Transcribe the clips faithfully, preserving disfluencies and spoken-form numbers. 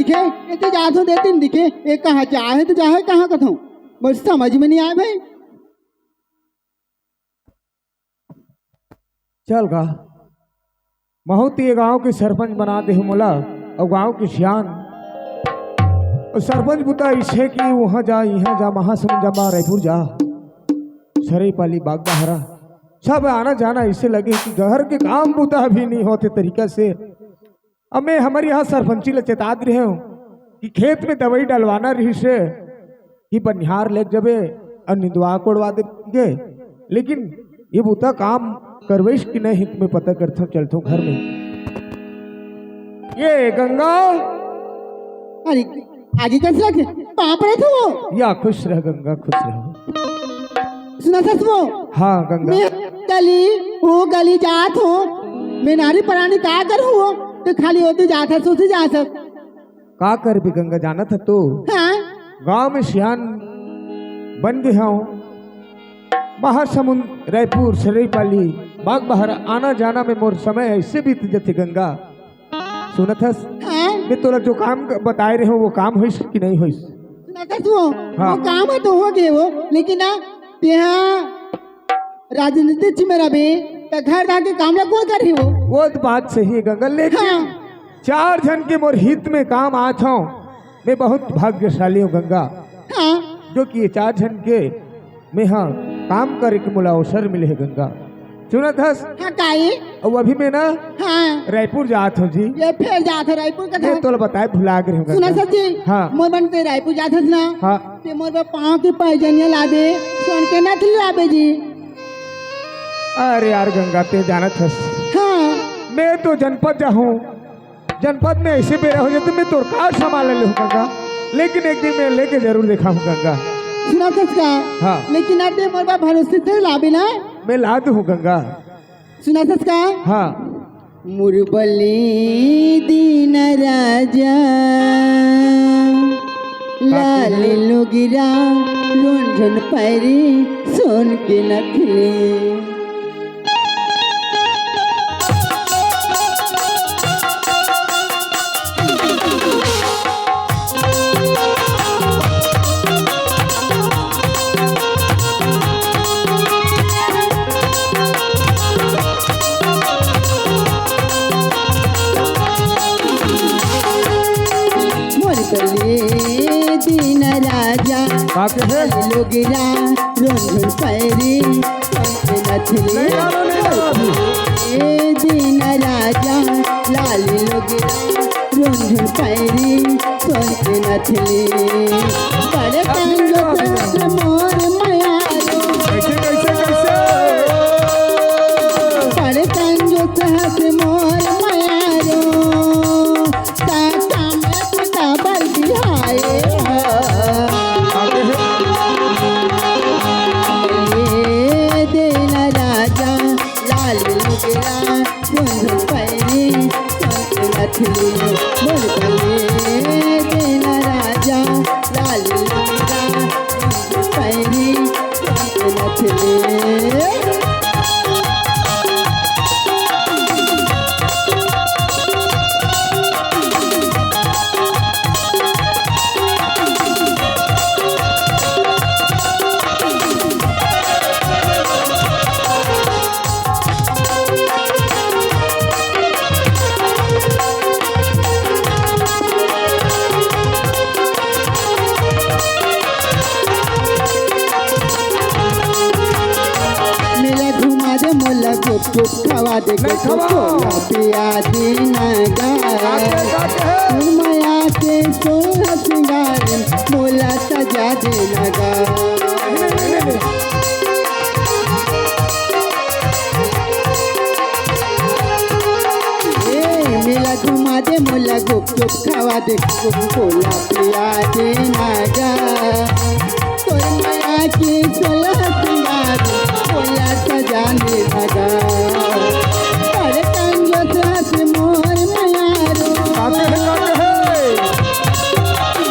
के, ये तो जात हो देते नहीं दिखे, ये कहाँ जाए तो जाए कहाँ कथों, मोर समझ में नहीं आए भाई। चल गा, महूँ तो ये गांव के सरपंच बना दे हूँ मोला, अउ गांव के सियान। अउ सरपंच बुता इसे कि वहाँ जा, यहाँ जा, महासमुंद जा, रायपुर जा, सरई पाली, बाग बहरा, सब आना जाना इसे लगे कि घर के काम बुता भी नहीं होते तरीका से। अब मैं हमर यहाँ सरपंची ल चेता दे रहे हूँ कि खेत में दवाई डलवाना रहिस हे कि बनिहार लेग जबे अउ निंदवा कोड़वा देबे, लेकिन ये बुता काम करवइस कि नहीं, मैं पता करथों, चलथों घर में। ये गंगा। अरे, आगे कैसे रखे? पाँव पड़त हो। या खुश रह गंगा, खुश रह। सुनत हस वो? हाँ गंगा। मैं गली, वो गली जात हो, मैं नारी परानी का कर हो, तो खाली होती जात हस, उसी जात हस। का करबे गंगा, जानत हस तो? हाँ। गांव में सियान बन गे हंव, महासमुंद, रायपुर, सरई पाली, बाग बहरा आना जाना में मोर समय ऐसे बीत जथे गंगा। सुनत हस? हाँ। मैं तोला जो काम क-, बताए रहे हूँ, वो काम होइस कि नहीं होइस? सुनत हस वो? हाँ। वो काम ह तो हो गे वो, लेकिन ना, तेहा राजनीति में रबे, त घर धार के काम ला कोन करही वो? वो तो बात सही है गंगा, लेकिन हाँ। चार झन के मोर हित में काम आत हंव, मैं बहुत भाग्यशाली हूँ गंगा। हाँ। जो कि ये चार झन के मेहा काम करे के मोला अवसर मिले हे गंगा। सुनत हस? हाँ, काई? अउ अभी मैं ना हाँ। रायपुर जात हंव जी। ये फेर जात हस रायपुर कथा? मैं तोला बताए भुला गे रहेंव सुनत गंगा। हस जी? हाँ। मोर मन ते रायपुर जात हस ना? हाँ। ते मोर बर पाँव के पैजनिया लाबे, सोन के नथली लाबे जी। अरे यार गंगा, ते जानत हस? हाँ। मैं तो जनपद जाहूँ, जनपद में ऐसे बेरा हो जाते, मैं तोर का संभाल ले हूँ गंगा, लेकिन एक दिन मैं लेके जरूर देखा हूँ गंगा। सुनत हस का? हाँ। लेकिन अब ते मोर बा भरोसे से लाबे ना। मैं ला दूँ गंगा। सुनत हस का? हाँ। मुरबली दीन राजा, लाल लुगिरा, रुनझुन पैरी, सोन के नथली। मोर बले दीन राजा, का कहे? लुगिरा, रुनझुन पैरी, नथली। नहीं गाना, नहीं गाना अभी। ए दीन राजा, लाल लुगिरा, रुनझुन पैरी, सोन के नथली। बड़े कंजूस हस मोर मयारो। कैसे, कैसे, कैसे? बड़े कंजूस हस मोर मयारो। काका में पता बल बिहाए। ए दीन राजा, लाल लुगिरा, रुनझुन पैरी, सोन के नथली, मोर बले दीन राजा, लाल लुगिरा, रुनझुन पैरी, सोन के नथली। मेला घुमा दे मोला, गुपचुप खवा दे, नहीं खवा। कोका पिया दे ना गा। आगे, आगे। मया के सोलह सिंगार, मोला सजा दे ना गा। नहीं, नहीं, नहीं, नहीं। ए, मेला घुमा दे मोला, गुपचुप खवा दे, कोका पिया दे ना गा। तोर मया के सोलह सिंगार, मोला सजा दे ना गा। बड़े कंजूस हस मोर मयारो। काते है, काते है।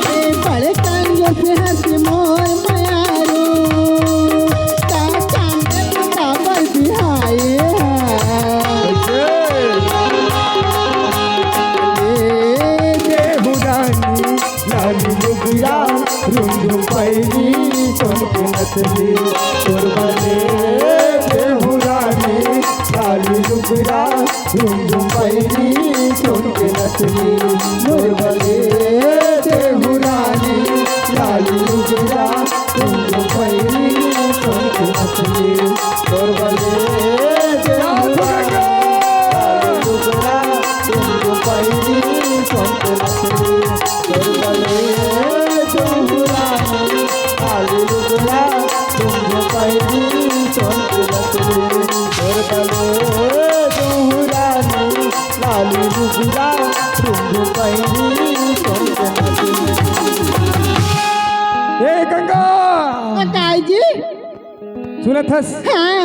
ए, बड़े कंजूस हस मोर मयारो। काका में काबर बिहाए है। कैसे? ए, देहु रानी सोन के नथनी, तोर बने देहु रानी, लाली लुगरा, झुम झुम पैनी, सोन के नथनी, तोर बने देहु रानी, लाली लुगरा, झुम झुम पैनी, सोन के नथनी, तोर बने देहु रानी, लाली लुगरा, झुम झुम पैनी, सोन के नथनी, तोर बने देहु रानी, लाली लुगरा, झुम झुम पैनी, सोन के नथनी, तोर बने देहु रानी, लाली लुगरा, झुम झुम पैनी, सोन के नथनी। ए गंगा! हाँ, ताई जी। सुनत हस? हाँ।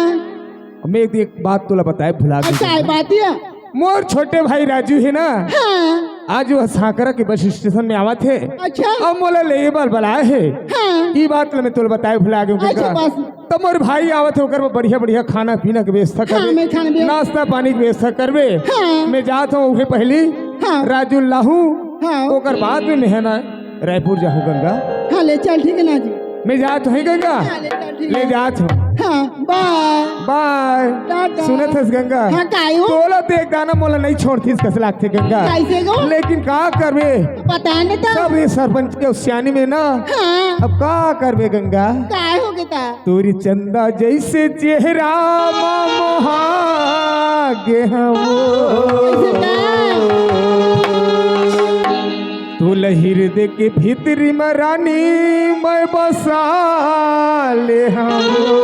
मैं एक, एक बात तोला बताए भुला गे। अच्छा, ये बात है। मोर छोटे भाई राजू हे ना, हाँ। आज वो सांकरा के बस स्टेशन में आवत हे। अच्छा। अउ मोला लेहे बर बलाए हे। हाँ। ये बात ला मैं तोला बताए भुला गे। अच्छा, बस। त मोर भाई आवत हे, ओकर बर बढ़िया बढ़िया खाना पीना के व्यवस्था हाँ, करबे। मैं खाना भी नाश्ता पानी के व्यवस्था करबे। हाँ। मैं जात हूँ, उहे पहली हाँ। राजू लाहू, हाँ। ओकर बाद में मैं है ना रायपुर जाहूँ गंगा। हाँ, ले चल, ठीक है ना जी। मैं जात हूँ गंगा। हाँ, ले चल, ठीक ले है। जात हूँ। हाँ, बाय। बाय। टाटा। सुनत हस गंगा? हाँ, काय हो? तोला देख दाना मोला नहीं छोड़तीस कस लागथे गंगा। कैसे गो? लेकिन का करबे? पता नहीं तो। सब ये सरपंच के सियानी में ना। हाँ। अब का करबे गंगा? काय हो गे ता? तोरी चंदा जैसे चेहरा मा मोहा गे हवो। तोला हृदय के भीतरी म रानी मैं बसा ले हवो।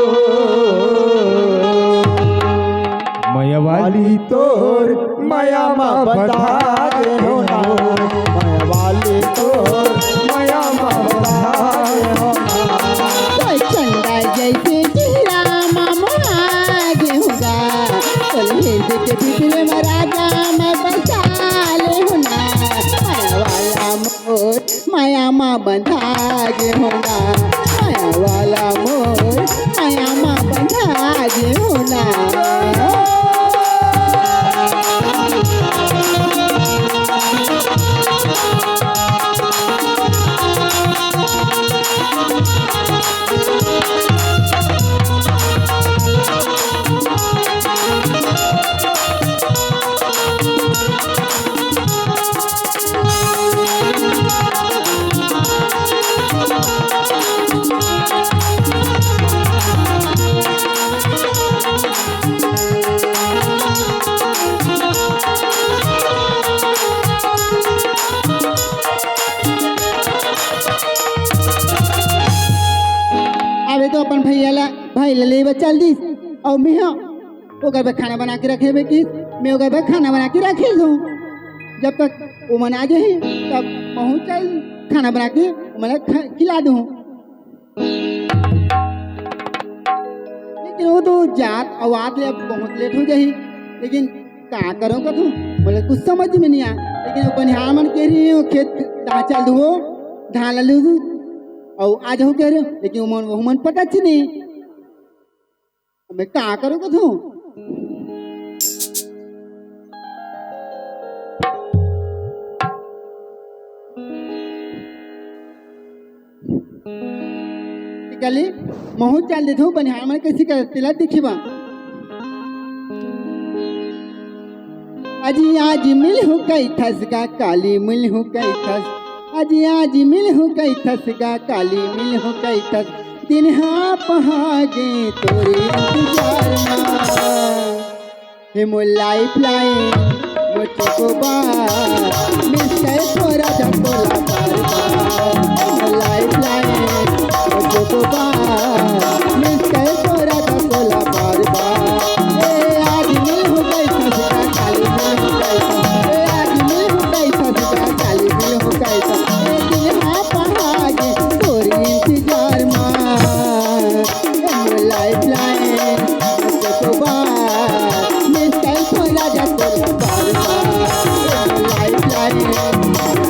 मया वाली तोर मया मा बंधा गे हो ना। मया वाली तोर मया मा बंधा गे हो ना। कोई चंदा जैसे चेहरा मा मोहा गे हूँ गा। कोई हृदय के भीतर में राजा मैं बसा ले हूँ ना। मया वाला मोर मया मा बंधा गे हूँ ना। मया वाला मोर मया मा बंधा गे हूँ ना। अबे तो अपन भैया ला, भाई ला लेबे चल दिस, अउ मैं हा ओकर बर खाना बना के रखे बर किहिस, मैं ओकर बर खाना बना के रखे हूँ। जब तक ओमन आ जाही, तब महूँ चल खाना बना के ओमन ला खा-, खिला दूँ। लेकिन वो तो जात अउ आत ले अब बहुत लेट हो जाही। लेकिन का करो कथू, बोले कुछ समझ में नहीं आ। लेकिन वो बनिहार मन कह रही हो खेत धान चल दू, धान ला लू, अउ आ जाहू कह रहे हो, लेकिन वो मन, वो मन पता च नहीं। मैं का करूँ कथू? गली महूँ चल देथो, बनिहार मन कैसे करत तेला दिखिबा। अजी आज मिलहूँ कहिथस गा, काली मिलहूँ कहिथस। अजी आज मिलहूँ कहिथस गा, काली मिलहूँ कहिथस। दिन हा पहा गे तोरे इंतजार मा। हे मोर लाइफलाइन, मोर चोकोबार, मिस कर थोड़ा धकोला बार बार। हे मोर लाइफलाइन, मोर चोकोबार, मिस कर थोड़ा धकोला बार बार। ए, आज मिलहूँ कहिथस गा, काली मिलहूँ कहिथस। ए, आज मिलहूँ कहिथस गा, काली मिलहूँ कहिथस। ए, दिन हा पहा गे तोर इंतजार मा। ए, मोर लाइफलाइन, मोर चोकोबार, मिस कर थोड़ा धकोला बार बार। ए, मोर लाइफलाइन, मोर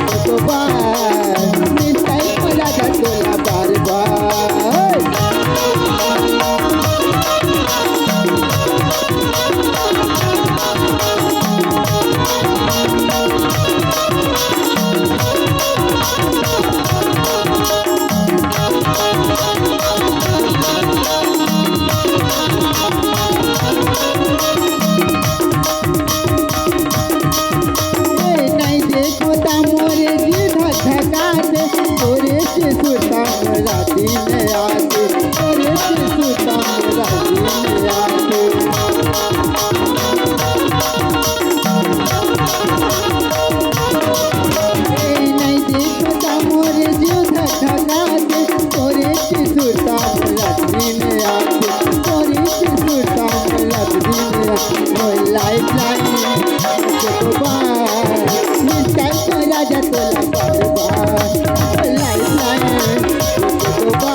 जी धक धकाते, तोरे से सुतम राती में आके, तोरे से सुतम राती में आके। ए, नहीं देखता मोरे जीव धक धकाते, तोरे से सुतम राती में आके, तोरे से सुतम राती में आके। ओ लाइफ लाइन, के तो बा, मिस कॉल तो राजा तोला बार बार। लाइफ लाइन, के तो बा,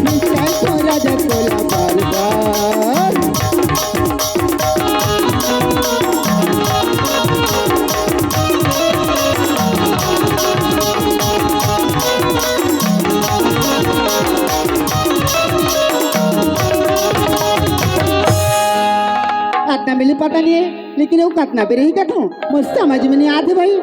मिस कॉल तो राजा तोला बार बार। अतना मिली पता नहीं है, लेकिन वो कतना बेर ही कटू, मोर समझ में नहीं आते भाई।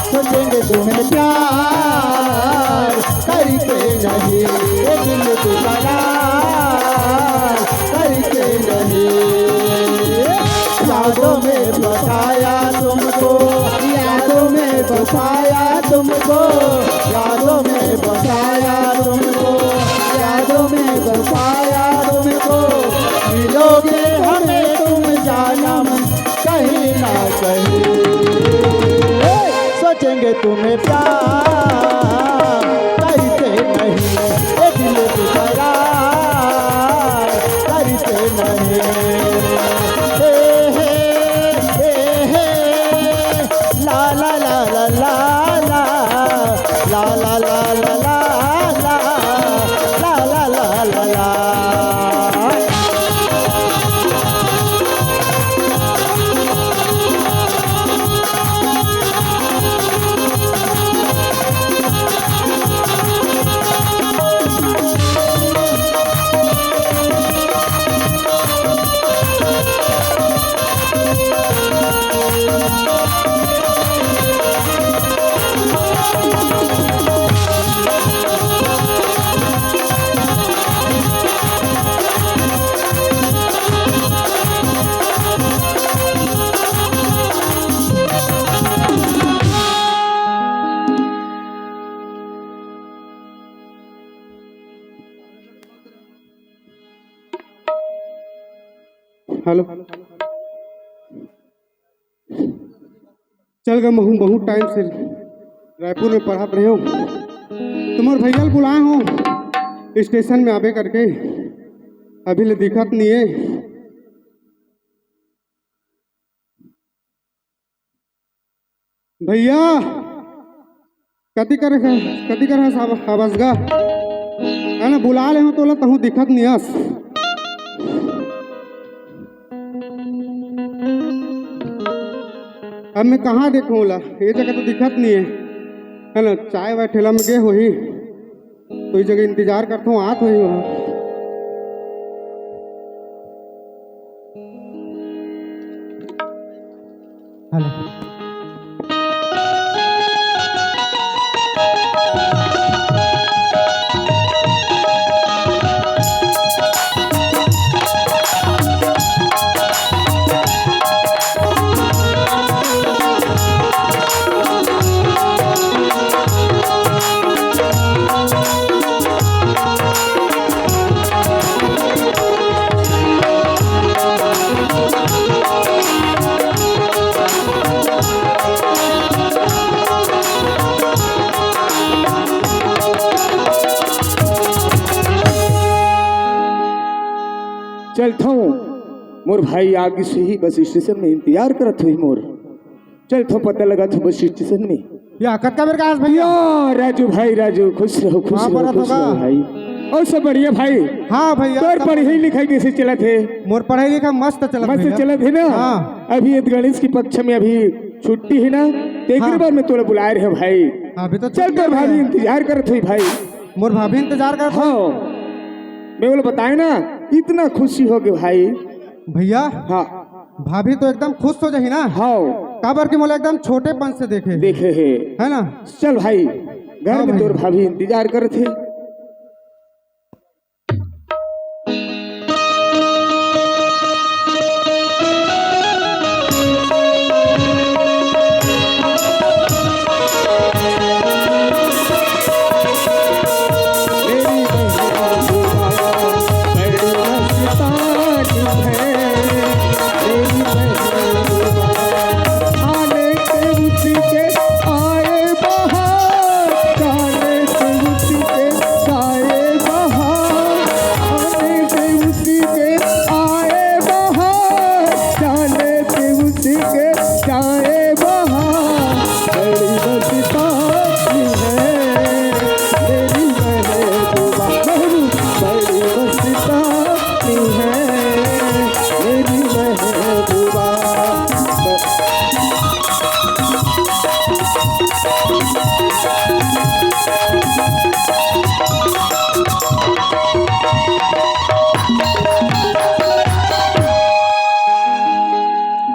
सोचेंगे तुम्हें प्यार करके नहीं, ये दिल दुबारा करके नहीं। यादों में बसाया तुमको, यादों में बसाया तुमको, यादों में बसाया तुमको, यादों में बसाया तुमको। मिलोगे हमें तुम जानम कहीं ना कहीं। सोचेंगे तुम्हें प्यार करते नहीं, ये दिल बेकरार करते नहीं। हे, हे, हे, हे, ला, ला, ला, ला, ला, ला। हेलो। चल गा महूँ बहुत टाइम से रायपुर में पढ़त रहे हूँ, तुम्हार भैया ल बुलाए हूँ स्टेशन में आबे करके, अभी ले दिखत नहीं है। भैया, कति कर, कति कर हस आवास गा? है ना, बुला ले हूँ तोला, तहूँ दिखत नहीं हस। अब मैं कहाँ देखूँ ओला? ये जगह तो दिखत नहीं है, है ना? चाय वाय ठेला में गे होही। तो इस जगह इंतजार करता हूँ, आत होही वहाँ। हेलो। चलथों, मोर भाई आगे से ही बस स्टेशन में इंतजार करत होही मोर। चलथों, पता लगाथों बस स्टेशन में। या, कतका बेर का आस भैया? या, राजू भाई, राजू, खुश रहो, खुश हाँ, रहो, परत खुश होगा। रहो भाई। अउ सब बढ़िया भाई? हाँ भैया, तोर सब पढ़ाई लिखाई कइसे चलत हे? मोर पढ़ाई लिखाई मस्त चलत मस्त भैया। चलत हे ना? हाँ। अभी ये गणेश के पक्ष में अभी छुट्टी हे ना, तेकर हाँ। बाद में तोला बुलाए रहेंव भाई। अभी तो चल, छुट्टी तोर हे भाभी भैया। इंतजार करत होही भाई। मोर भाभी इंतजार करत होही। हाँ। मैं बोला बताए ना, इतना खुशी होगे भाई। भैया। हाँ। भाभी तो एकदम खुश हो जाही ना। हाँ। काबर कि मोला एकदम छोटेपन से देखे। देखे हे। है ना? चल भाई, घर हाँ में भैया। तोर भाभी इंतजार करत हे।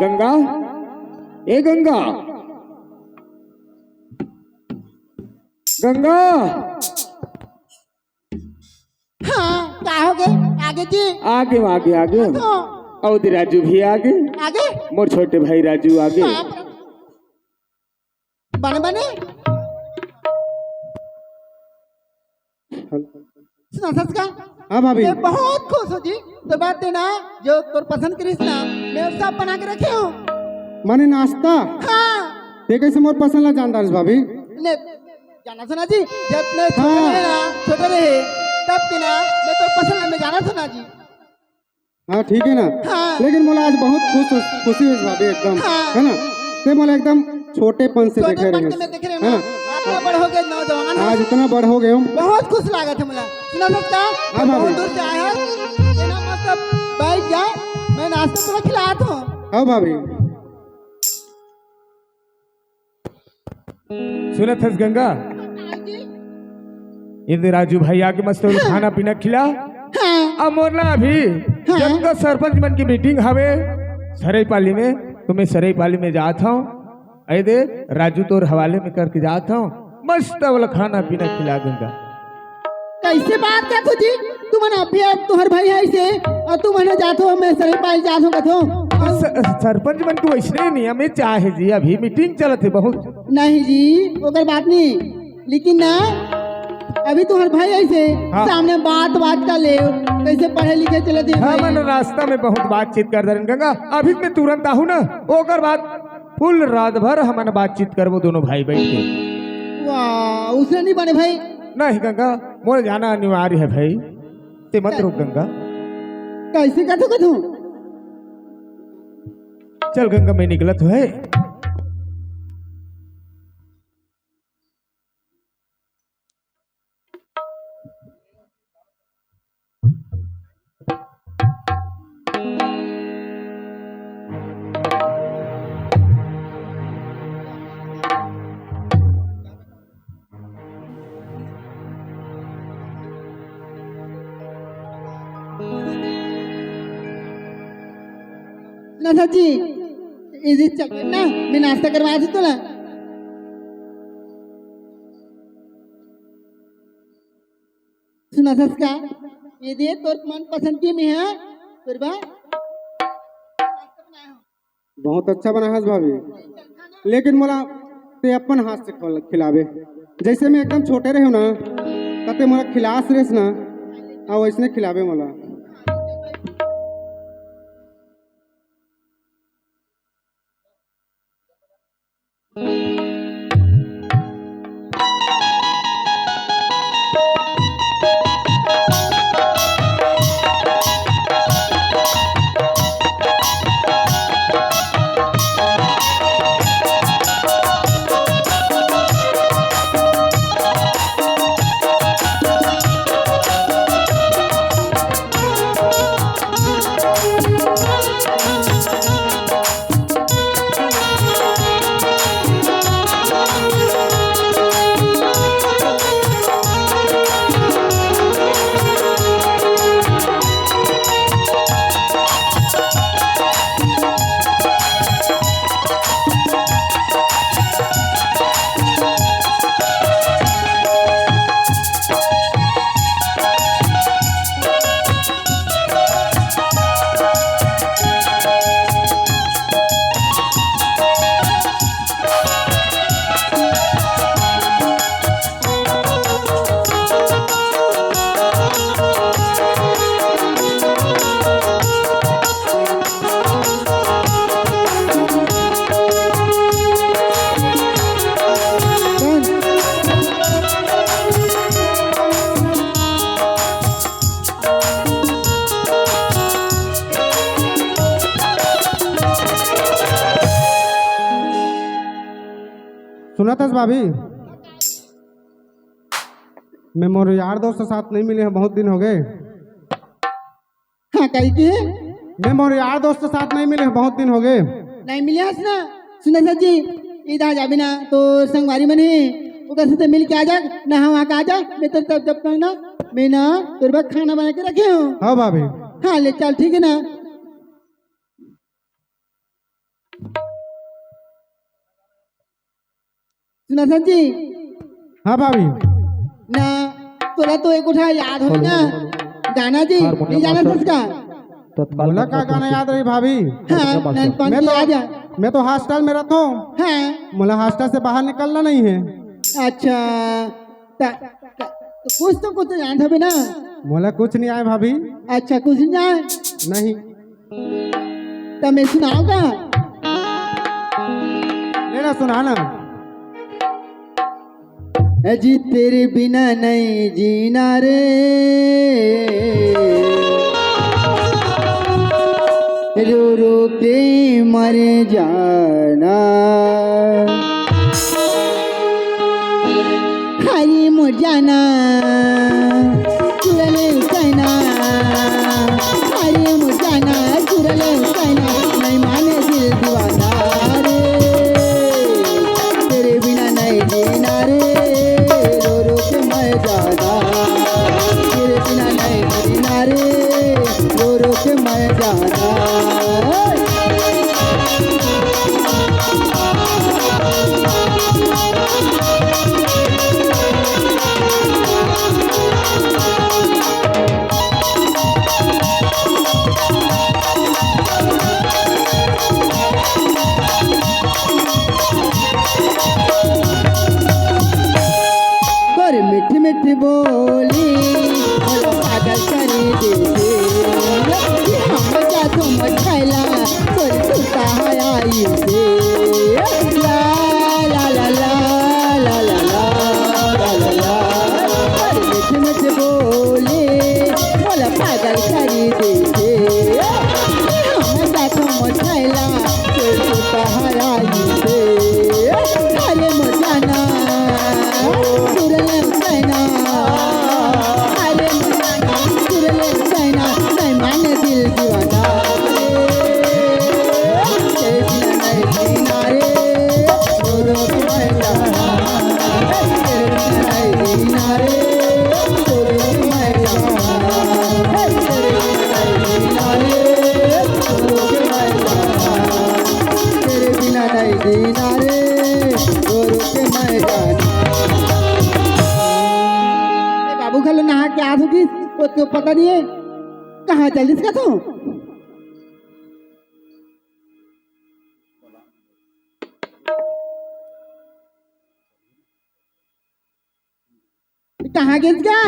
गंगा, ए गंगा, गंगा। हाँ, का होगे? आगे जी। आगे, आगे, आगे। तो। अउ दे राजू भी आगे। आगे? मोर छोटे भाई राजू आगे। बाप रे। बने, बने। सुना सच का? हाँ भाभी। मैं बहुत खुश हूँ जी। तो बात देना, जो तोर पसंद करिस ना, मैं सब बना के रखे हूँ। माने नाश्ता? हाँ। ते कैसे मोर पसंद ला जानदार भाभी? ले, जाना सुना जी, जब मैं छोटे हाँ। रहे ना, छोटे रहे, तब के ना, मैं तोर पसंद ला मैं जाना सुना जी। हाँ, ठीक है ना? हाँ। लेकिन मोला आज बहुत खुश, खुशी होइस भाभी एकदम, हाँ। है ना? ते मोला एकदम छोटेपन से देखे छोटेपन रहे से मैं देखे रहे है ना? ना? आज इतना बड़ हो गए नौजवान। आज इतना बड़ हो गए हम। बहुत खुश लागत है मोला। सुना सकता? हाँ, बहुत भाभी। दूर से आए हैं। ये ना मतलब बैठ जा, मैं नाश्ता तो खिलात हूँ। हाँ, भाभी। सुनत हस गंगा? ये दे राजू भाई आके मस्त खाना पीना खिला। हाँ। अब मोर ना अभी हाँ। जब का सरपंच मन की मीटिंग हवे सरईपाली में, तो मैं सरईपाली में जात हूँ। अरे दे राजू तोर हवाले में करके जात हूँ, मस्त वाला खाना पीना खिला गंगा। कैसे बात करत हो जी? तुमन अभी अब तुहर भाई है से अउ तुमन जात हो, मैं सरईपाली जात हूँ कथो। स-, सरपंच मन के वैसने नियम हे, चाहे जी अभी मीटिंग चलत हे बहुत। नहीं जी, ओकर बात नहीं, लेकिन ना अभी तुहर भाई ऐसे हाँ। सामने बात बात कर ले, कैसे पढ़े लिखे चलत हे हाँ, भाई। मन रास्ता में बहुत बातचीत कर दरन गंगा, अभी मैं तुरंत आहूँ ना, ओकर बाद फुल रात भर हमन बातचीत करबो दोनों भाई बैठ के। वाह, उसने नहीं बने भाई। नहीं गंगा, मोर जाना अनिवार्य है भाई, ते मत रुक गंगा। कैसे कथो कथो? चल गंगा, मैं निकलत हूँ है। ना सर जी, इधर चल ना, मैं नाश्ता करवा देता ना। सुना सस का, ये दे तोर मनपसंद के में है, तोर बा। बहुत अच्छा बना हस भाभी, लेकिन मोला ते अपन हाथ से खिल-, खिलावे। जैसे मैं एकदम छोटे रहे ना, तते मोला खिलास रेस ना, आ वैसने खिलावे मोला। बतास भाभी, मैं मोर यार दोस्त के साथ नहीं मिले हँव, बहुत दिन हो गए। हाँ, कही के? मैं मोर यार दोस्त के साथ नहीं मिले हँव, बहुत दिन हो गए। नहीं मिले हस ना? सुन ना सर जी, इधर जाबे ना, तोर संगवारी मन हे, ओकर से मिल के आ जा ना, हम वहाँ का आ जा, मैं तो तब जब तक ना, मैं ना तोर बर खाना बना के रखे हँव। हाँ भाभी। हाँ, ले चल, ठीक है ना? सुन ना सर जी। हाँ भाभी। ना, तोला तो एक उठा याद होही ना, गाना जी, हारमोनियम नहीं जाना मास्टर। था उसका। तत्काल मोला का गाना याद रही भाभी? हाँ, हारमोनियम मास्टर। नंदपान मैं तो, याद है। मैं तो हॉस्टल में रहता हूँ। हाँ। मोला हॉस्टल से बाहर निकलना नहीं है। अच्छा, त, त, कुछ तो, कुछ तो जानत हबे ना? मोला कुछ नहीं आए भाभी। अच्छा, कुछ नहीं आए? नहीं। त मैं सुनाऊँ का? ले ना, सुना ना। ए जी, तेरे बिना नहीं जीना रे, रो रो के मर जाना। हरी मोर जाना, चुरा ले कहना। हरी मोर जाना, चुरा ले कहना। नहीं माने दिल दीवाना रे, तेरे बिना नहीं जीना रे, रो रो के मर जाना। तेरे बिना नहीं जीना रे, रो रो के मर जाना। तोर मीठी मीठी बोली मोला पागल कर देथे। हम जादू मछैला तोर सुता है आई से। ला, ला, ला। तोर मीठी मीठी बोली मोला पागल कर देथे। हम जादू मछैला तोर सुता है आई से। अरे मोर जाना, सुरले सैना। अरे मोर जाना, सुरले सैना। नहीं माने दिल दीवाना। तेरे बिना नहीं जीना रे, रो रो के मर जाना। तेरे बिना नहीं जीना रे, रो रो के मर जाना। तेरे बिना नहीं जीना रे, रो रो के मर जाना। तेरे बिना नहीं जीना रे, रो रो के मर जाना। ए बाबू घलो नहा के आत होगी, वो तो पता नहीं है कहाँ चलिस का तू। कहाँ गिस गा?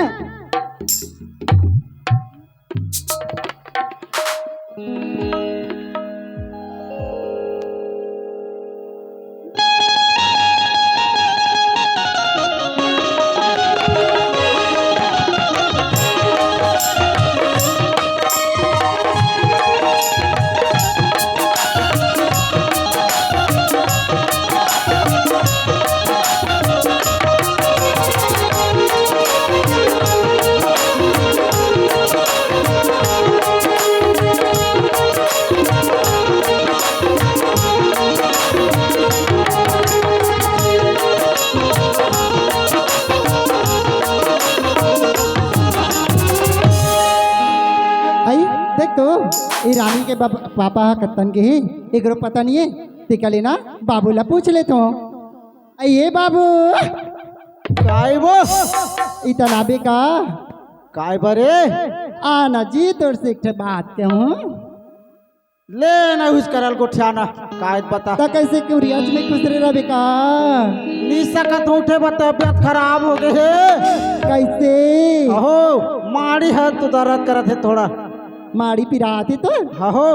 आई, देख तो, ये रानी के बाप-, पापा ह कत्तन के ही, एकरो पता नहीं है, तेकर ले ना बाबू ला पूछ लेथों। अये बाबू। काय वो? इतना भी का? काय बरे? आना जी, तोर से एक ठे बात कहूँ। ले ना उस करल गोठियाना, काय बता। त कैसे कुरियाच में खुसरे रहे का? निशा का तो उठे बा, तबियत खराब हो गए हे। कैसे? अहो, माड़ी है तो दर्द करत हे थोड़ा। माड़ी पिरात हे तो? अहो।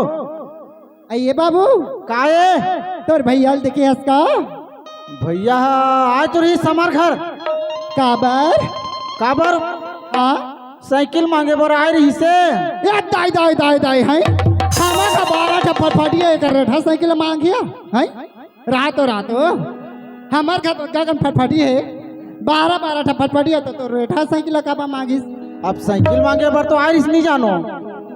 अये बाबू। काये? तोर भैया ल देखे हस का? भैया ह आय तो रहिस हमर घर। काबर? काबर? हाँ? साइकिल मांगे बर आय रहिस हे। ए दाई, दाई, दाई, दाई, हैं? खामा का बारह ठा फटफटिया एकर रेठा साइकिल मांगिया, हैं? रातो, रातो। हमर घर गगन फटफटी हे, बारह बारह ठा फटफटी हे, त तोर बेटा साइकिल ला काबर मांगिस? अब साइकिल मांगे बर तो आइस नहीं जानो।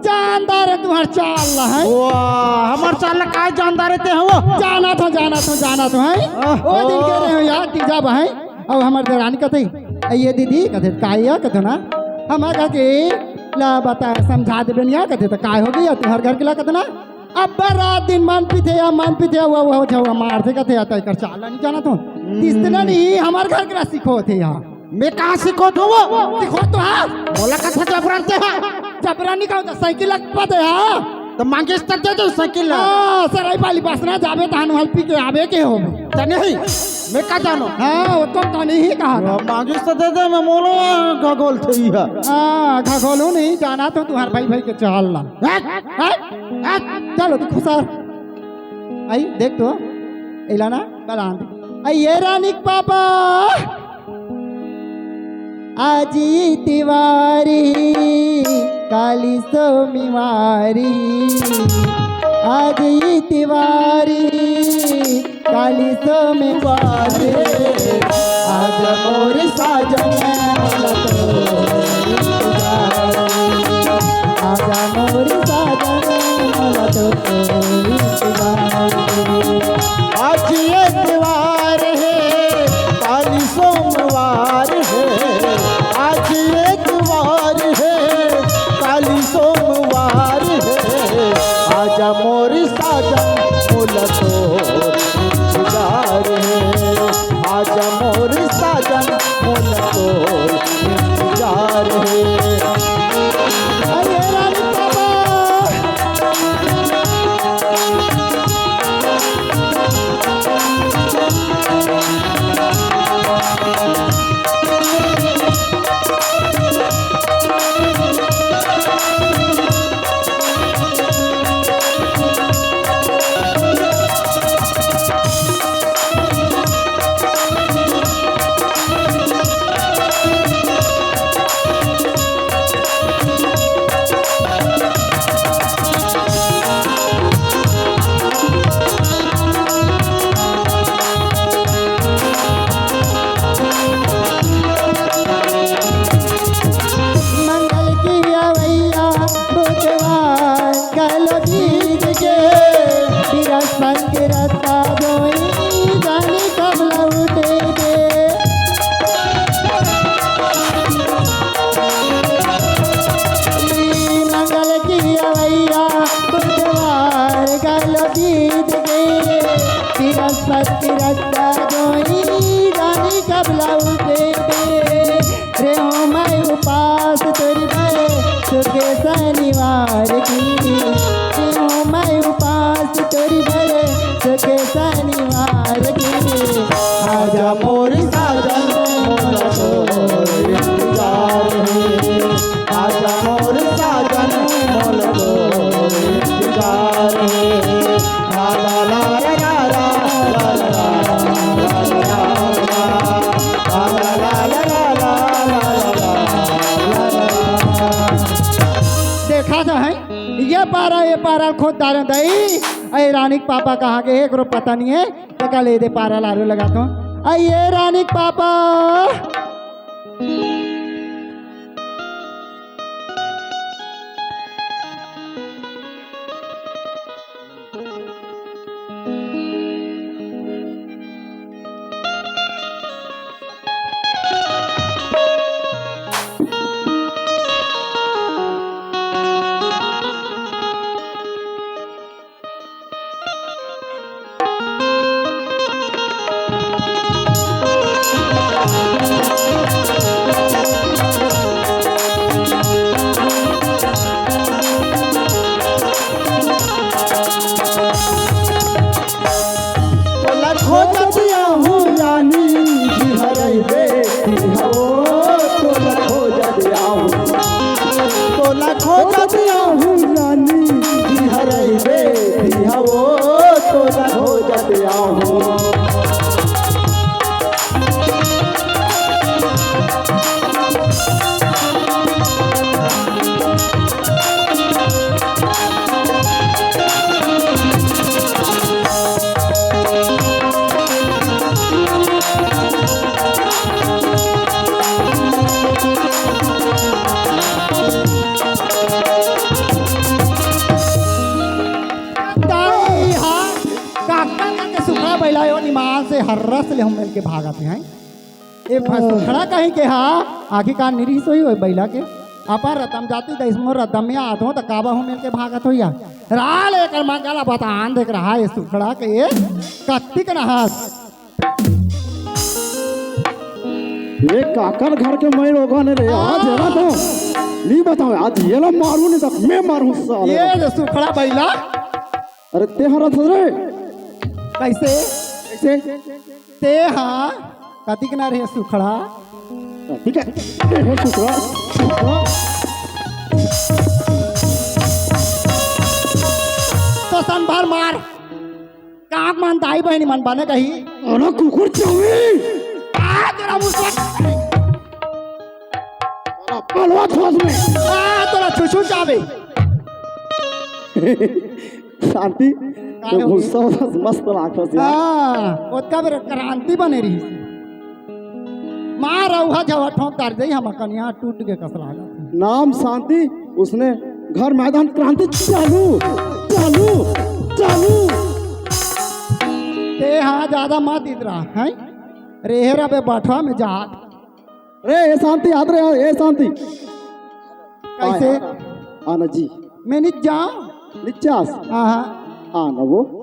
जानदार हे तुंहर चाल ला हे। वाह, हमर चाल ला काय जानदार हे ते हो? जानत हों, जानत हों, जानत हों, हैं? ओह। ओ दिन के रहे हो यार, तीजा बहन। अउ हमर देवरानी कथे, "ए ये दीदी," कथे, "काय या?" कथे ना, "हमर घर के ला बता, समझा देबे न या," कथे, "त काय हो गे तुंहर घर के ला?" कथे ना, "अब्बड़ रात दिन मांस पीथे या, मांस पीथे या, वो, वो, वो मारथे," कथे, "या त एकर चाल ला नहीं जानत हों।" हम्म। तिस्तना नहीं, हमर घर के ला सिखोथे या। मैं कहाँ सिखोत हों वो? सिखोत हों, हाँ। मोला कथे जबरन ते हा। जबरन नहीं कहूँ त साइकिल ला पते हा। त मांगिस त दे दे साइकिल ला। हाँ, सरई पाली बसना जाबे तहन हल पी के आबे के हो। त नहीं, मैं का जानो? हाँ, वो तो, तो नहीं कहा था। मांगिस त दे दे, मैं मोला घगोल थे ही हा। हाँ, घगोलू नहीं, जानत हों तुंहर भाई भाई के चाल ला। हट, हट, हट, चलो तू खुसार। आई, देख तो, एला ना, बलान। आई, ए रानी के पापा। आज इतवारी, काली सोमवारी। आज इतवारी, काली सोमवारी। आज मोर साजन मोला तो इंतजार। आज मोर साजन मोला तो इंतजार। आज इतवार हे, काली सोमवार हे। आज इतवार हे, काली सोमवार हे। आजा मोर साजन, मोला तोर इंतजार हे। आजा मोर साजन, मोला तोर इंतजार हे। अरे रानी बाबा। मंगल की अवैया बुधवार कल बीत गे, बृहस्पति रस्ता धोई, जानी कब लौटे गे। मंगल की अवैया बुधवार कल बीत गे, बृहस्पति रस्ता धोई, जानी कब लौटे गे। रेहूं मैं उपास तोर बर, सुख शनिवार की। रेहूं मैं उपास तोर बर, सुख शनिवार की। आजा मोर साजन, मोला तोर इंतजार हे। आजा मोर साजन, मोला तोर इंतजार हे। देखा तो है, ये पारा, ये पारा खोद डारे दई। अरे रानी के पापा कहाँ गे, एक रो पता नहीं है। तेका ले दे पारा लारू लगा तो। अरे रानी के पापा। फर्रस ले हम मिलके भागत हे, हैं? ए भ-, सुखड़ा कहीं के हा, आखिरकार निरीस होई ओए बइला के। अपन रतम जाति दइस मोर रतमिया आत हो, त काबा हम मिलके भागत होई या। राल एकर मंगल बतान देख रहा है सुखड़ा के, ए कत्ती के नहस। ये काकर घर के मैं लोगन रे, आज ये ला तो नहीं बताओ, आज ये ला मारू नहीं तो मैं मारू साले। ये जो सुखड़ा बइला। अरे ते हरा था रे। कैसे? कैसे? ते हा कतिक ना रे सुखड़ा। ठीक है, ते हे सुखड़ा, सुखड़ा। तो सन भर मार। कांक मन दाई बहिनी मन बने कही। अरे कुकुर चावी। आ, तोरा मुसवा। अरे पलवा ठोस में। आ, तोरा छुछू चावी। शांति, का तो हो गुस्सा गया? होता मस्त लागता यार। हाँ, ओतका बेर क्रांति बने रही। मार रउहा झवा ठोंक कर दे, हम कनिया टूट के कस लागत। नाम शांति, उसने घर मैदान क्रांति चालू, चालू, चालू। ते हाँ ज्यादा मत इतरा, हैं? रेहरा बे बठवा में जात। रे, ए शांति, हाथ रे, ए शांति। कैसे? आ, आ ना जी। मैं निच जाऊं? निचास। हाँ, हाँ। आ ना वो।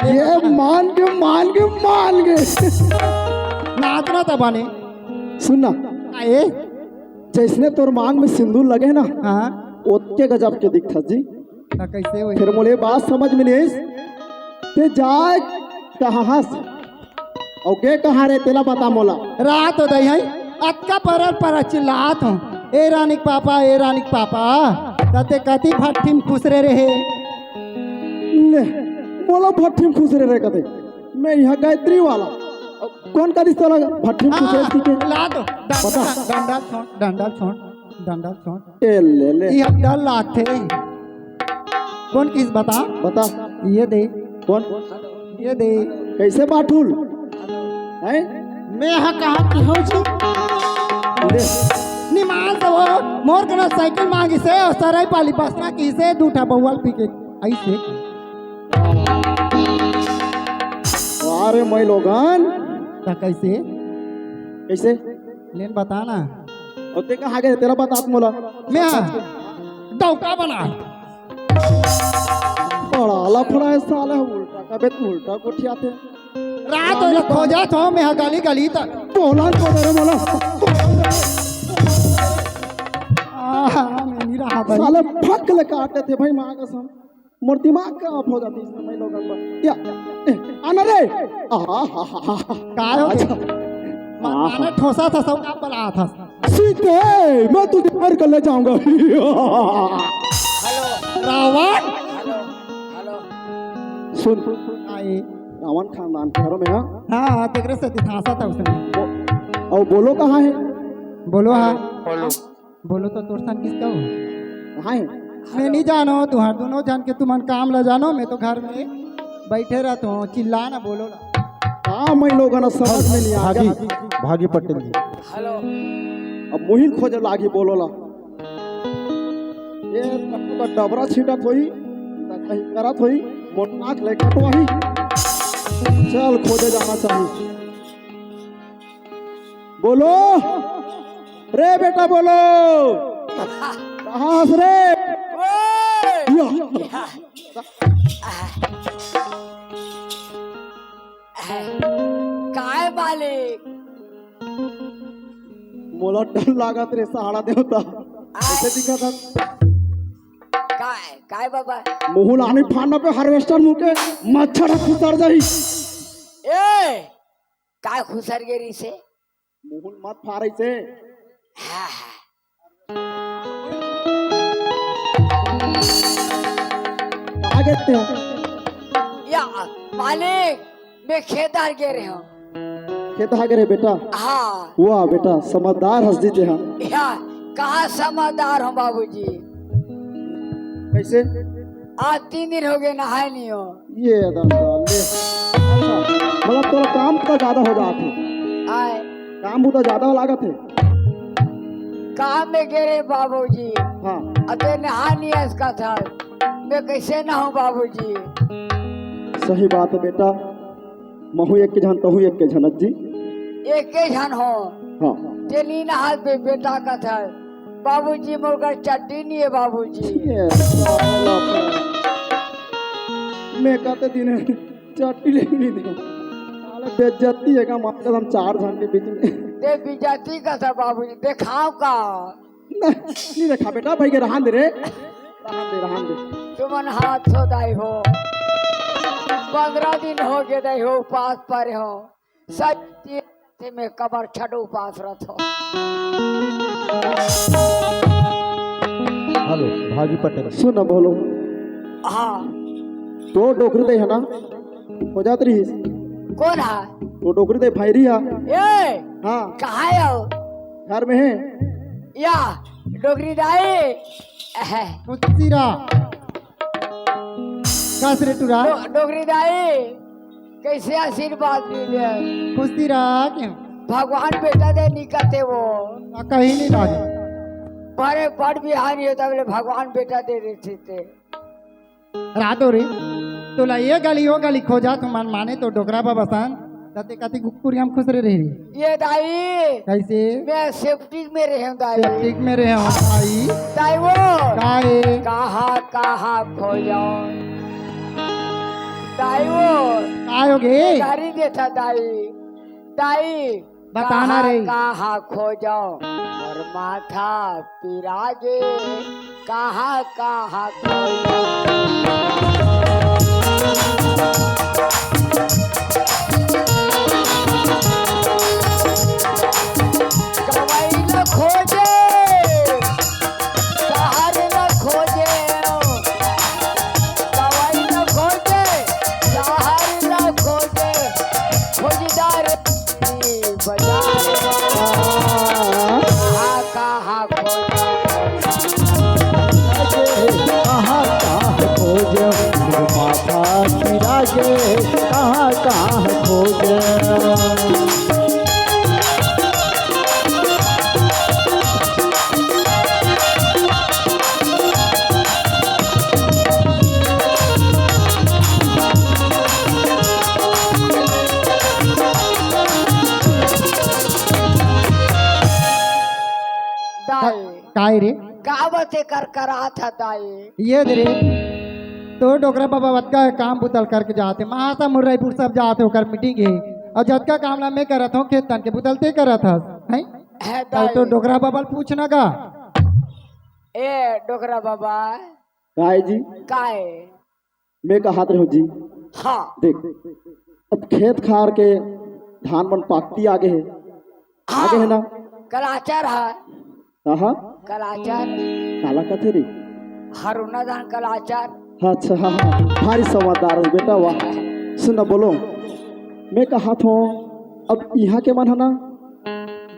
ये मान के, मान के, मान के। नाचना तो बने। सुन ना। आए? जैसने तोर मांग में सिंदूर लगे ना, हाँ। ओतके गजब के दिखत जी। त कैसे होई? फिर मोले बात समझ में नहीं आइस। ते जाए कहाँ हस? अउ गे कहाँ रे, तेला बता मोला। रात हो दई है, अतका परर परर चिल्लात हो, "ए रानिक पापा, ए रानिक पापा।" त ते कति भट्ठी में खुसरे रहे। ले, मोला भट्ठी में खुसरे रहे कते। मैं यहाँ गायत्री वाला। कौन का दिस तोला भट्ठी में खुसरे हाँ, सीखे? ला दो। डंडा, बता। डंडा छोड़, डंडा छोड़, डंडा छोड़। ए ले ले। ये डर लागथे। कौन किस बता? बता। ये दे। कौन? ये दे। कैसे बाठुल? हैं? मैं हा कहा कि हो जी? ले। निमान से वो मोर कना साइकिल मांगी से और सराय पाली बसना की से दू ठा बउआ ल पी के आई से। अरे मैं लोगन। त कैसे? कैसे? लेन बता ना। अउ ते कहाँ गे? तेला बतात मोला। मैं हा डौका बना। बड़ा लफड़ा है साला, उल्टा का बेत उल्टा गोठियाथे। रात हो खोजत हो, मैं हा गली गली तक। बोला को दे रे मोला। आहा, मैं नहीं रहा भाई। साले फक ले काटे थे भाई, माँ कसम। मोर दिमाग खराब हो जाती इसमें मैं लोगन पर। या, ए, आना रे। आहा, हा, हा, हा। काय हो गया? अच्छा। म-, आहा। माने ठोसा था, सब काम बला था। सीते, मैं तुझे मार कर ले जाऊंगा। हेलो। रावण। हेलो। हेलो। सुन। आए। रावण खानदान के घरों में, हाँ? हाँ, हाँ, तेरे से दिखासा था उसने। बो-, और बोलो कहाँ है? बोलो हाँ। बोलो। बोलो तो तोर सन किसका हो? हाय। मैं नहीं जानो, तुहार दोनों जन के तुमन काम ला जानो, मैं तो घर में बैठे रहता हूँ, चिल्ला ना बोलो ला। का मैं लोगन समझ में नहीं आ भागी, गया। भागी पटेल जी। हेलो। अब मुहिन खोजे लागी बोलो ला। ये का डबरा छीटत होई, त कहीं करत होई, मोर नाक ले कटवाही। चल खोजे जाना चाहिए। बोलो रे बेटा, बोलो। कहाँ हस रे? ओए! या। काय मालिक? मोला डर लागत रे सहाड़ा देवता। आय। कैसे दिखा था? काय, काय बाबा? मुहुल आनी फाना पे हार्वेस्टर मुके मच्छर खुसर जाही। ए, काय खुसर गे रिसे? मुहुल मत फारई से। हाँ, हाँ। कहाँ गे ते? या, मालिक, मैं खेत हर गे रहे हूँ। खेत हर गे रहे बेटा? हाँ। वाह बेटा, समझदार हस जी ते हा। या, कहाँ समझदार हूँ बाबूजी? कैसे? आज तीन दिन हो गए, नहाए नहीं हो। ये दादा, ले। अच्छा, मतलब तोला काम तो ज्यादा हो जात हे। आय। काम बुता ज्यादा लागत हे। काम में गे रहे बाबूजी। हाँ। अते नहा नहीं इसका था। मैं कैसे नहाऊं बाबूजी? सही बात है बेटा। महू एक के झन, तहू एक के झन, अज्जी। एके झन हो। हाँ। ते नी नहात बे, बेटा कथस, "बाबूजी, मोर कर चड्डी नी हे, बाबूजी।" ये साला। मैं कहते दिन चड्डी ले नी दे। साले बेइज्जती हे का, मार कसम, चार झन के बीच में। ते बेइज्जती कथस, बाबूजी, देखाव का? नहीं, नहीं देखा बेटा, भाई के रहन दे रे। रहन दे, रहन दे। तुमन हाथ हो दाई हो। पंद्रह दिन हो गए दाई हो, उपास परे हो। सच्ची में कबर छठ उपास रथ हो। हेलो, भाजी पटेल। सुन ना, बोलो। हाँ। तो डोकरी दे हे ना? हो जात रही। कौन है? वो डोकरी दे भैरी है। ए! हाँ। कहाँ है वो? घर में है। या, डोकरी दाई। खुशी रहा। कस रे टुरा? डो-, डोकरी दाई, कैसे आशीर्वाद मिले? खुशी रहा क्यों? भगवान बेटा दे निकलते वो। आ, कहीं नहीं लागे। बड़े बड़ बिहारी होता बोले भगवान बेटा दे देते थे। रातो रे, तोला ये गली, वो गली खोजा, तू मन माने तो डोकरा बाबा सन, तते कति कुकुरिया म खुसरे रही। ये दाई, कैसे? मैं सेप्टिक में रहे हूँ दाई। सेप्टिक में रहे हूँ दाई। दाई वो। काय? कहाँ, कहाँ खोजो? दाई वो। काय हो गे? गारी देता दाई। दाई, बताना कहाँ, रे। कहाँ खोजो मोर माथा पिरागे, कहाँ, कहाँ खोजो। गवई ल खोजे, शहर ल खोजे, गवई ल खोजे, शहर ल खोजे, खोजदार बाजार में। कहाँ, कहाँ खोजो? कहाँ, कहाँ खोजो? माथा पिरागे, कहाँ, कहाँ खोजो? दाई। काय रे? का बाते कर करात ह दाई? ये दे रे, तो डोकरा बाबा वतका काम बुतल करके जाते, महासा मुर्राईपुर सब जाते, ओकर मीटिंग हे, अउ जतका काम ला मैं करत हूँ, खेत तन के बुतल ते करत हस, हैं? है अउ तो दाई। डोकरा बाबा ल पूछना का? ए डोकरा बाबा। काय जी? काय? मैं कहात रहूं जी। हाँ। देख, अब खेत खार के धान मन पाकती आगे हे। हाँ। आगे हे ना? कलाचर हे। कहा? कलाचर। काला कथे रे? हरुना धान कलाचर। अच्छा, हाँ, हाँ। भारी समझदार हे बेटा, वाह। सुन ना, बोलो। मैं कहात हूँ, अब इहाँ के मन हे ना,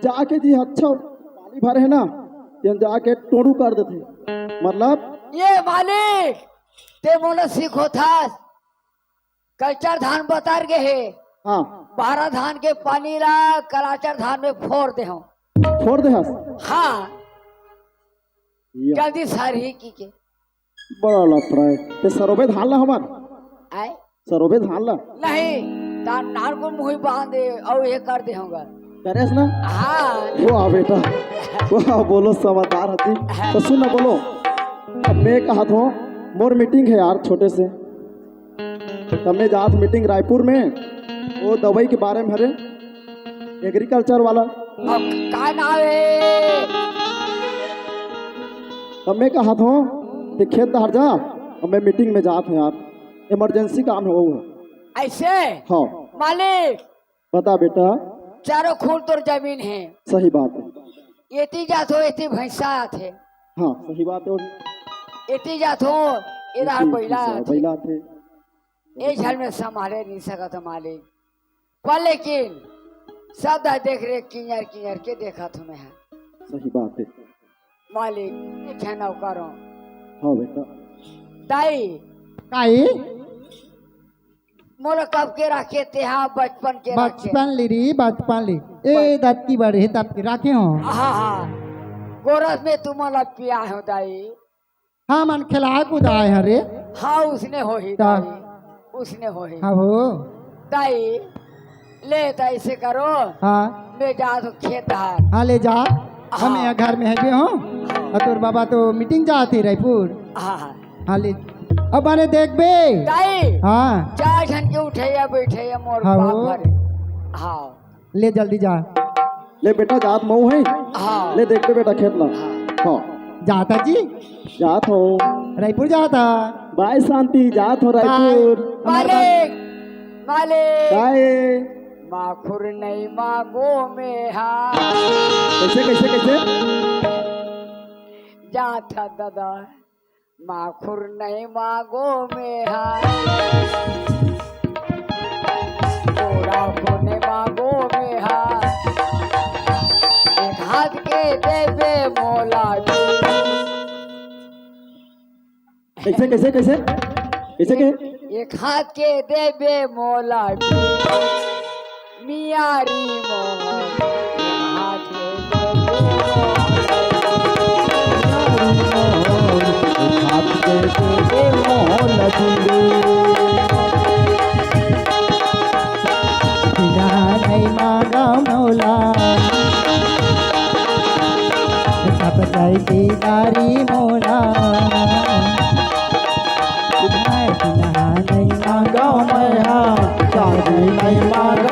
जाके जी अच्छा पानी भरे हे ना, तेन जाके टोड़ू कर देथे। मतलब? ये मालिक, ते मोला सिखोथस, कल्चर धान बतर गे हे। हाँ। बारह धान के पानी ला कलाचर धान में फोर देहूं। फोर देहस? हाँ। या। जल्दी सरही की के। बड़ा लफड़ा हे। ते सरोबे धान ला हमर? आय? सरोबे धान ला? नहीं, तार नार को मुही बांध दे, अउ ये कर देहूंगा। करेस ना? हाँ। वाह बेटा, वाह, बोलो समझदार हती। तो सुन ना, बोलो, अब मैं कहात हूँ, मोर मीटिंग हे यार छोटे से, त मैं जात मीटिंग रायपुर में, वो दवाई के बारे में हरे, एग्रीकल्चर वाला। अब का नाम हे? त मैं कहात हूँ, ते खेत डहर जा, अब मैं मीटिंग में जात हूँ यार, इमरजेंसी काम हे वो। ऐसे? हाँ। मालिक, बता बेटा। चारों खून तोर जमीन हे। सही बात हे। एती जाथो, एती भैंसा आथे। हाँ, सही बात हे। एती जाथो, एती बइला आथे। बइला आथे। ए झन में संभाले नहीं सकत हो मालिक। पर लेकिन सब दा देख रे किंजर किंजर के देखत हो मैं। सही बात हे। मालिक, ए झन नौकर हो। हाँ बेटा। दाई। काई? मोला कब के राखे तेहा, बचपन के राखे। बचपन ले रे, बचपन ले। ए, बच- दतकी बड़े हे, तब के राखे हो। हाँ, हाँ। गोरस में तुमन ला पिया हो दाई। हाँ, मन खिलाए कुदाए हरे। हाँ, उसने होही ता- दाई, उसने होही। हाँ हो। दाई, ले, त ऐसे करो, हाँ। मैं जात हँव खेत डहर। हाँ, ले जा। हाँ। हम यहाँ घर में हबे हँव। अउ तोर बाबा तो मीटिंग जात हे रायपुर। हाँ, हाँ। हाँ, ले। अब माने देखबे। दाई। हाँ। चार झन के उठइया बइठइया मोर हाँ, बाप हो। हरे। हाँ। ले जल्दी जा। ले बेटा, जात महूँ हँव। हाँ। ले देखबे बेटा खेत ला। हाँ। जाता जी? जात हँव। रायपुर जाता? बाय शांति, जात हँव बाय। रायपुर। मालिक, मालिक। काय? माखुर नइ माँगों मैं हा। कइसे, कइसे, कइसे? जात हँव दादा, माखुर नइ माँगों मैं हा। तोला तो नइ माँगों मैं हा। एक हाथ के देबे मोला। कइसे, कइसे, कइसे? कइसे के? एक हाथ के देबे मोला। मियारी मोहन, हाथ के दे दे मोहन। हाथ के दे दे मोहन। बिना नइ माँगों मोला, सब जय की नारी मोला। बिना नइ माँगों मैं हा, शादी नइ माँगों